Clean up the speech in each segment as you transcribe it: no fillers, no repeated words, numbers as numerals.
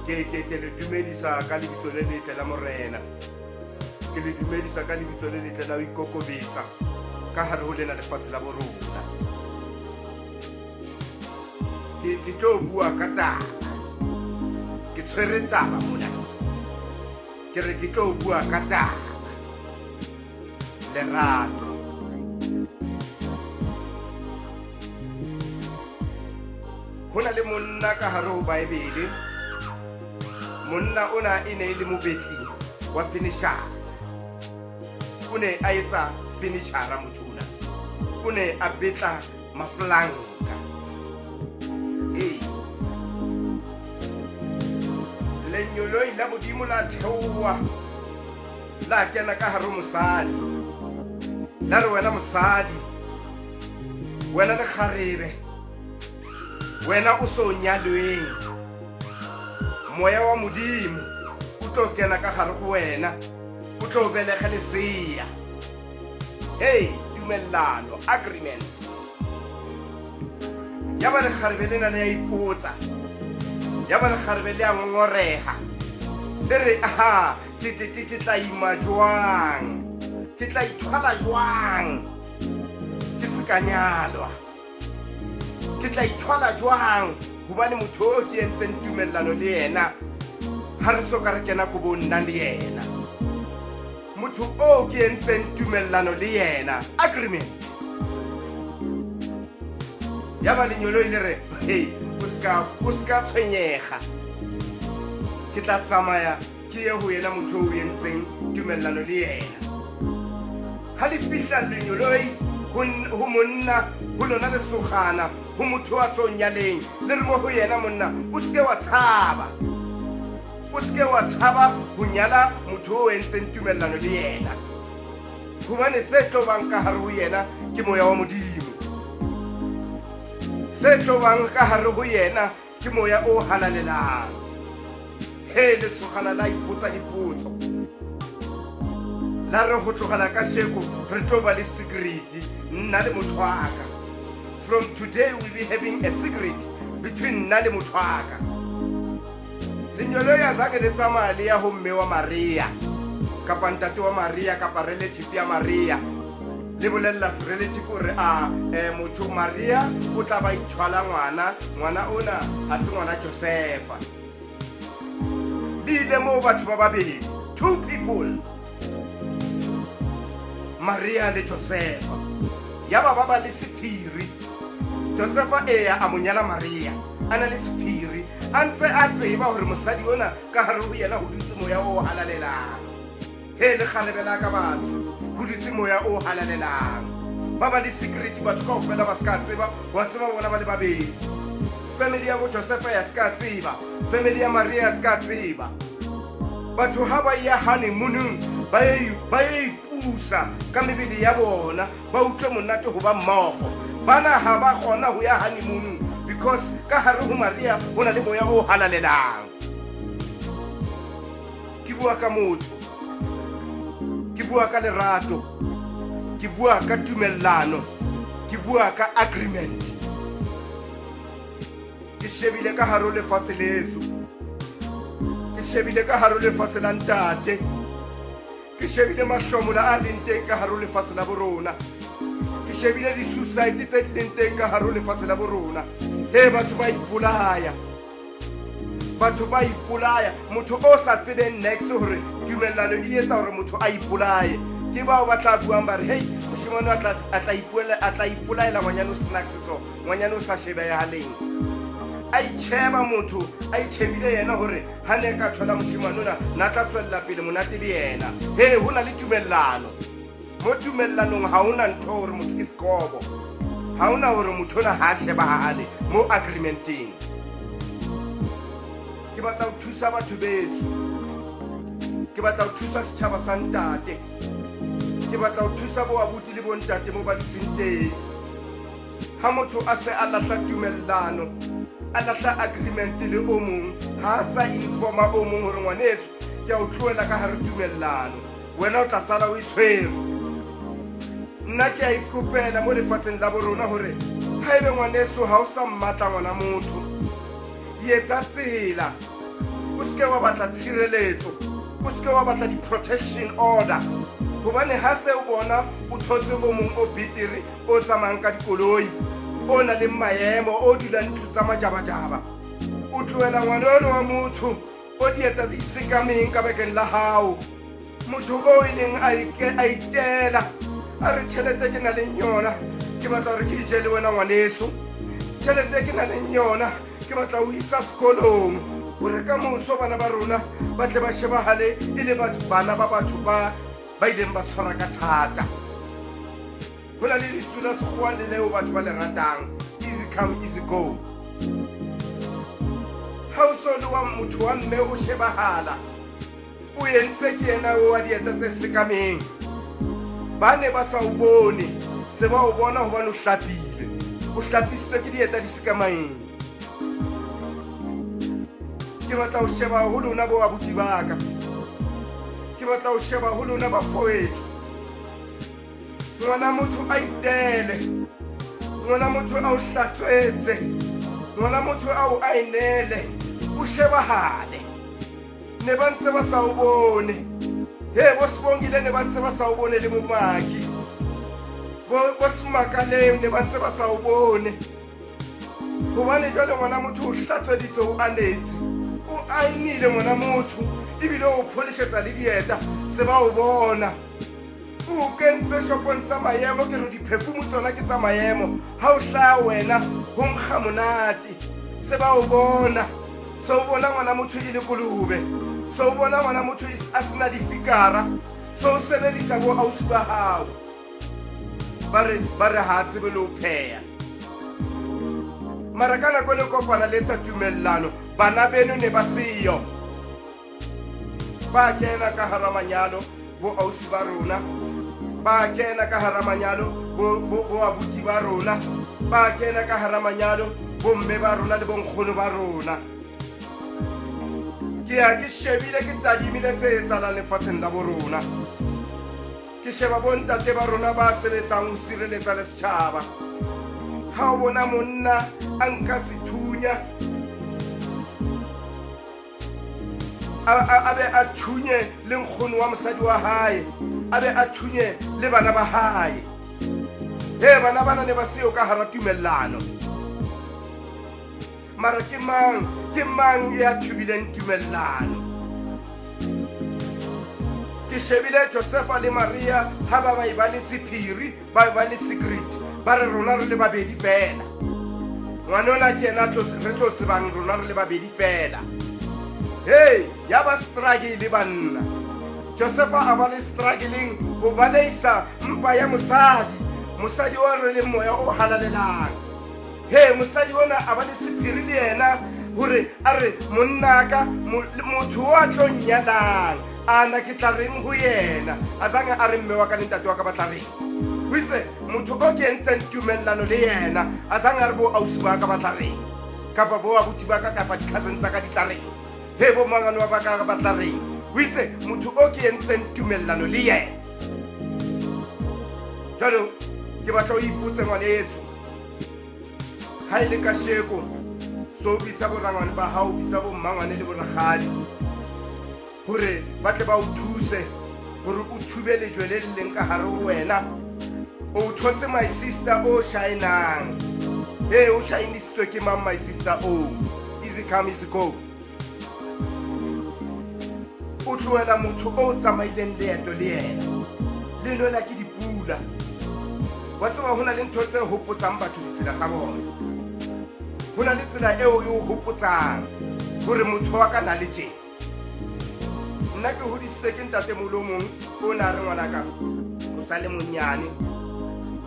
Ke ke ke le dumedisa ka lebitso le letle la Morena. Ke le dumedisa ka lebitso le letle la ho ikokobetsa ka hare ho lena lefatshe la borona. Ke ke tlo bua ka taba. Ke tshwere taba mona. Ke re ke tlo bua ka taba. Lerato. Ho na le monna ka hare ho Baebele. Monna ona e ne e le mobetli wa fenishara. O ne a etsa fenitjhara motho ona. O ne a betla mapolanka. Ee. Lenyoloi la Modimo la theoha la kena ka hare mosadi. La re wena mosadi, wena lekgarebe, wena o so nyalweng, moya wa Modimo o tlo kena ka gare go wena, o tlo belege lesea. Hei, tumellano, agreement. Ya ba lekgarebe lena le ya ipotsa, ya ba lekgarebe le a ngongoreha, le re, aha, ke, ke, ke, ke tla ima jwang? Ke tla ithwala jwang? Ke se ka nyalwa. Ke tla ithwala jwang? Hobane motho o ke entseng tumellano le yena, ha re so ka re kena kobong nna le yena. Motho o ke entseng tumellano le yena, agreement. Ya ba lenyoloi le re, hey, o ska, o ska tshwenyega. Ke tla tsamaya ke ye ho yena motho o entseng tumellano le yena. Ha le fihla lenyoloi ho monna, ho lona lesogana, ho motho a so nyaleng, le re mo ho yena, monna, o seke wa tshaba. O seke wa tshaba ho nyala motho o entseng tumellano le yena. Hobane se tlo bang ka hare ho yena ke moya wa Modimo. Se tlo bang ka hare ho yena ke moya o halalelang. He, lesogana la ipotsa dipotso. La re ho tlogela ka sheko re tlo ba le secret nna le motho wa ka. From today we'll be having a secret between nna le motho wa ka. Lenyoloi a zake le tsamaya le ya ho mme wa Maria kapa ntate wa Maria kapa relative ya Maria, le bolella relative hore a motho Maria o tla ba ithwala ngwana, ngwana ona ha se ngwana Josefa. Le ile moo batho ba babedi, two people, Maria le Josefa, ya ba ba ba le sephiri. Josefa eya a mo nyala Maria a na le sephiri, a ntse a tseba hore mosadi ona ka hare ho yena ho dutse moya o halalelang. He, lekgarebe la ka batho, ho dutse moya o halalelang. Ba ba le secret, batho kaofela ba se ka tseba, wa tseba bona ba le babedi. Family ya bo Josefa ya se ka tseba, family ya Maria ya se ka tseba. Batho ha ba ya honeymoonong ba ye ba ye ipusa ka mebele ya bona, ba utlwe monate ho ba mmogo. Bana ha ba kgona ho ya honeymoonong because ka hare ho Maria ho na le moya o halalelang. Ke bua ka motho, ke bua ka lerato, ke bua ka tumellano, ke bua ka agreement. Ke shebile ka hare ho lefatshe leso, ke shebile ka hare ho lefatshe la ntate, ke shebile mahlomola a leng teng ka hare ho lefatshe la borona, ke shebile di-suicide tse di leng teng ka hare ho lefatshe la borona. He, batho ba ipolaya, batho ba ipolaya. Motho o sa tsebeng nex hore tumellano e etsa hore motho a ipolaye, ke bao ba tla buang ba re, hei, moshemane a tla a tla ipuela, a tla ipolaela ngwanyane o snax so, ngwanyane o sa shebehaleng. A itjheba motho, a itjhebile yena hore ha ne ka thola moshemane ona, na tla tswella pele monate le yena. He, ho na le tumellano. Mo tumellanong ha hona ntho hore motho ke sekobo, ha hona hore motho ona ha a shebahale mo agreementeng. Ke batla ho thusa batho beso, ke batla ho thusa setjhaba sa ntate, ke batla ho thusa bo abuti le bo ntate mo ba dutseng teng. Ha motho a se a lahla tumellano, a lahla agreement le o mong, ha a sa informa o mong hore ngwaneso ke a o tlohela ka hare tumellano, wena o tla sala o itshwere. Nna ke a ikopela mo lefatsheng la borona hore haebe ngwaneso ha o sa mmatla ngwana motho, etsa tsela. O se ke wa batla tshireletso, o se ke wa batla di-protection order, gobane ha se o bona o thotse o mong o betere, o tsamayang ka dikoloi, o na leng maemo, o dulang ntlo tsa majabajaba, o tlohela ngwana ono wa motho o dieta di sekameng ka bakeng la hao, motho o e leng a itela a re tšhelete ke na leng yona ke batla gore ke ije le wena ngwaneso, tšhelete ke na leng yona ke batla o isa sekolong gore ka moso bana ba rona ba tle ba shebagale e le bana ba batho ba ba ileng ba tshwara ka thata. Go na le lestu la sekgowa le leo batho ba le ratang, easy come easy go. Ha o so le wa motho wa mme o shebagala o entse ke yena o wa dieta tse sekameng, ba ne ba sa o bone, se ba o bona gobane o hlapile, o hlapisitswe ke dieta di sekameng. Ke batla ho sheba ho lona bo abuti ba ka, ke batla ho sheba ho lona bafoetho. Ngwana motho a itele, ngwana motho a o hlatswetse, ngwana motho a o aenele, o shebahale. Ne ba ntse ba sa o bone. He bo Sibongile ne ba ntse ba sa o bone le bomaki, bo Semakaleng ne ba ntse ba sa o bone, gobane jwale ngwana motho o hlatsweditse, o anetse, o ainile ngwana motho, ebile o pholišetsa le dieta se ba o bona. O kentse shopong tsa maemo, ke re di-perfume tsona ke tsa maemo, ha o hlaya wena ho nkga monate, se ba o bona. Se o bona ngwana motho e le kolobe, se o bona ngwana motho a sena difikara, se o sebedisa bo ausi ba hao, ba re ha a tsebe le ho pheha. Mara ka nako le kopana le etsa tumellano, bana beno ne ba seyo. Ba kena ka hara manyalo bo ausi ba rona, ba kena ka hara manyalo bo abuti ba rona, ba kena ka hara manyalo bo mme ba rona le bonkgono ba rona. Ke ya ke shebile, ke tadimile tse etsahalang lefatsheng la bo rona. Ke sheba bontate ba rona ba sebetsang ho sireletsa le setjhaba. Ha o bona monna a nka sethunya a be a thunye le nkgono wa mosadi wa hae, a be a thunye le bana ba hae. He bana bana ne ba seo ka hara tumellano. Mara ke mang, ke mang ya thubileng tumellano? Ke shebile Josefa le Maria ha ba ba e ba le sephiri, ba e ba le secret, ba re rona re le babedi fela. Ngwanona ke yena re tlo tsebang rona re le babedi fela. Hey, ya ba struggle banna. Josefa a ba le struggling ho baleisa mpa ya mosadi, mosadi wa re le moya o halalelang. He mosadi ona a ba le sephiri le yena gore a re monnaka motho o a tlo nnyalang ana ke tla reng ho yena, a zange a re mme wa ka le ntate wa ka ba tla reng. O itse motho o ke entseng tumellano le yena, a zange a re bo ausi ba ka ba tla reng, kapa bo abuti ba ka, kapa di-cousin tsa ka di tla reng, he bo mangwane wa ba ka ba tla reng. O itse motho o ke entseng tumellano le yena. Jalo ke batla o ipotse ngwaneso, ha e le kasheko so bitsa borangwane ba hao, bitsa bo mmangwane le borakgadi gore ba tle ba o thuse gore o thube lejwe le le leng ka gare ho wena. O thotse my sister o shinang. He o shinisitswe ke mang my sister o? Easy come easy go. O tlohela motho o tsamaileng leeto le yena, le nwela ke dipula. Wa tseba ho na le ntho tse hopotsang batho ditsela tsa bona. Ho na le tsela eo e o hopotsang hore motho wa ka na le tje. Nna ke hodisitswe ke ntatemoholo o mong o na re ngwanaka o sa le monyane,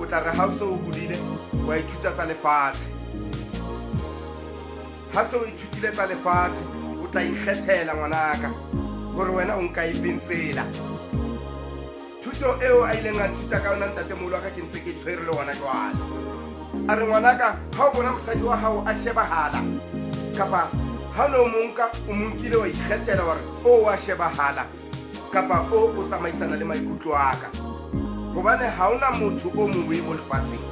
o tla re ha o se o hodile wa ithuta tsa lefatshe. Ha se o ithutile tsa lefatshe o tla ikgethela ngwanaka hore wena o nka efeng tsela. Thuto eo a ileng a nthuta ka yona ntatemoholo wa ka ke ntse ke tshwere le ona jwale. A re ngwanaka ha o bona mosadi wa hao a shebahala, kapa ha o ne o mo nka o mo nkile wa ikgethela hore o wa shebahala kapa o o tsamaisana le maikutlo a ka, hobane ha ona motho o mobe mo lefatsheng.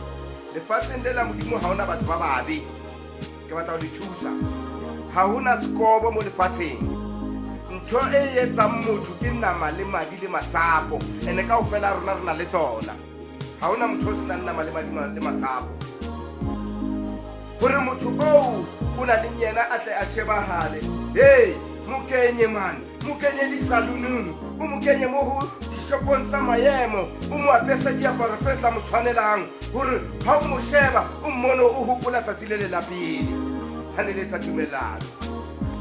Lefatsheng le la Modimo ha ona batho ba babe. Ke batla ho le thusa. Ha hona sekobo mo lefatsheng. Ntho e etsang motho ke nama le madi le masapo, ene kaofela rona re na le tsona. Ha hona motho o senang nama le madi le masapo. Hore motho oo o na leng yena a tle a shebahale, hey, mo kenye man, mo kenye disalonong, o mo kenye mo ho dishopong tsa maemo, o mo apese diaparo tse tla mo tshwanelang, hore ha o mo sheba o mmone o hopola tsatsi le le la pele ha ne le etsa tumellano.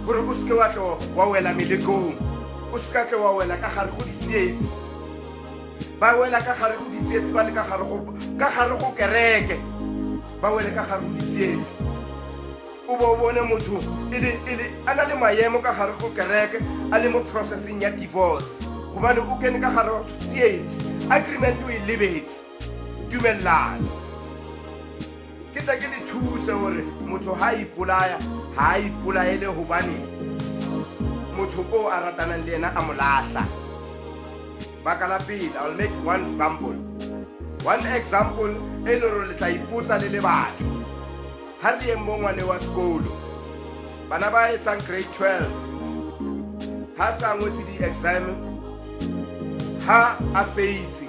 Hore o seke wa tle wa wela melekong, o se ka tle wa wela ka gare go ditsietsi. Ba wela ka gare go ditsietsi ba le ka gare go kereke, ba wele ka gare go ditsietsi. O bo o bone motho e le a na le maemo ka gare go kereke, a le mo processing ya divorce, gobane o kene ka gare go tsietsi, agreement o e lebetse, tumellano. Ke tla ke le thuse hore motho ha a ipolaya, ha a ipolaele hobane motho o a ratanang le yena a mo lahla. Baka la pele, I'll make one example. One example e le hore le tla ipotsa le le batho. Ha re yeng mo ngwane wa sekolo, bana ba etsang grade 12, ha sa ngotse di-exam, ha a feitse,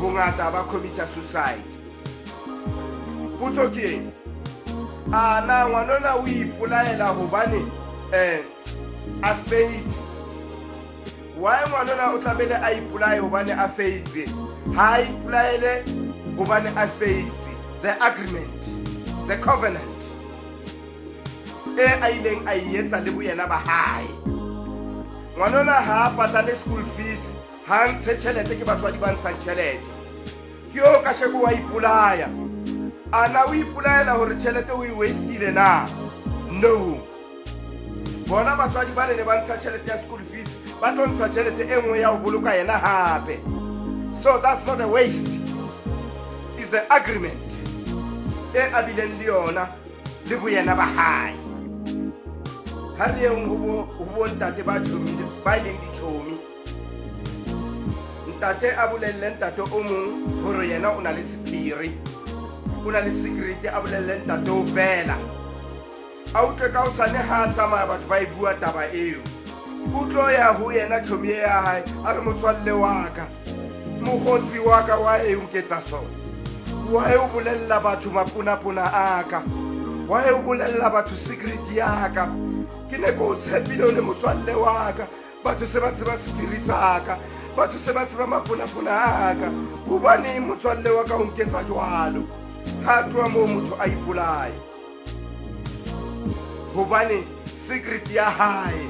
bongata ba commit-a suicide. Potso ke eng? A na ngwanona o ipolaela hobane a feitse? Why ngwanona o tlamehile a ipolaye hobane a feitse? Ha a ipolaele hobane a feitse. The agreement, the covenant e a ileng a e etsa le boyena ba hae. Ngwanona ha a patale school fees, ha a ntshe tjhelete, ke batswadi ba ntshang tjhelete. Ke yo ka sheko wa ipolaya. A na o ipolaela hore tjhelete o e wastile na? No. Bona batswadi ba ne ba ntsha tjhelete ya school fees, ba tlo ntsha tjhelete e nngwe ya ho boloka yena hape. So that's not a waste. It's the agreement e a bileng le yona le boyena ba hae. Ha re yeng ho bo ntate ba tjhomile, ba leng ditjhomi. Ntate a bolelle ntate o mong hore yena o na le sephiri, o na le secret, a bolelle ntate o fela. A utlwe ka hosane ha a tsamaya batho ba e bua taba eo. O tlo ya ho yena tjhomi e ya hae, a re motswalle wa ka, mokgotsi wa ka, wa e o nketsa so? Wa e o bolella batho maponapona a ka? Wa e o bolella batho secret ya ka? Ke ne ke o tshepile o le motswalle wa ka. Batho se ba tseba sephiri sa ka, batho se ba tseba maponapona a ka. Hobaneng motswalle wa ka o nketsa jwalo? Ha tloha moo motho a ipolaye, hobane secret ya hae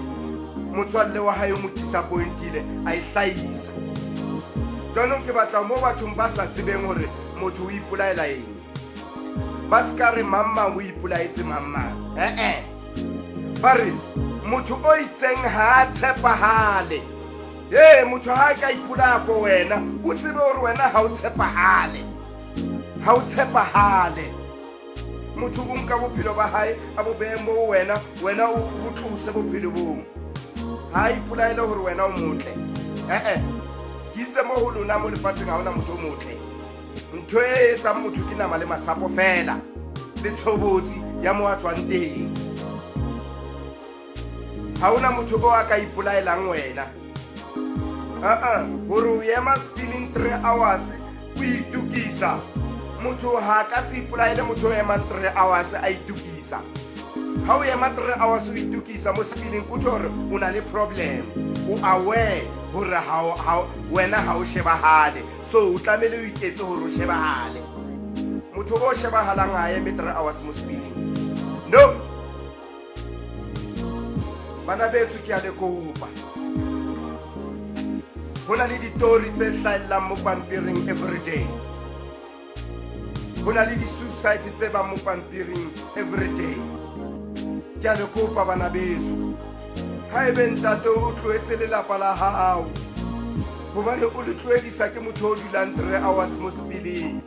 motswalle wa hae o mo disappointile, a e hlahisa. Jwanong ke batla mo bathong ba sa tsebeng hore motho o ipolaela eng, ba se ka re mang mang o ipolaetse mang mang. Eh-eh, ba re motho o itseng ha a tshepahale. Ee, motho ha a ka ipolaya for wena, o tsebe hore wena ha o tshepahale, ha o tshepahale. Motho o nka bophelo ba hae a bo behe moo wena, wena o bo tlose bophelo bong. Ha a ipolaele hore wena o motle. Eh-eh, ke itse mo ho lona mo lefatsheng ha hona motho o motle. Ntho e etsang motho ke nama le masapo fela, le tshobotsi ya mo a tswang teng. Ha hona motho o a ka ipolaelang wena. Uh-uh, hore o ema spinning 3 hours o itukisa. Motho ha ka se ipolaele motho o emang 3 hours a itukisa. Ha o ema 3 hours o itukisa mo spinning, ko tjho hore o na le problem. O aware hore wena ha o shebahale. So o tlamehile o iketse hore o shebahale. Motho o shebahalang ha eme 3 hours mo spinning. No. Bana betso ke a le kopa. Ho na le ditori tse hlahellang mo pampiring every day. Ho na le di-suicide tse bang mo pampiring every day. Ke a le kopa bana beso. Haebe ntate o tlohetse lelapa la hao, hobane o le tlohedisa ke motho o dulang 3 hours mo sepileng.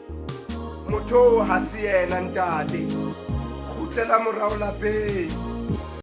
Motho oo ha se yena ntate. Kgutlela morao lapeng.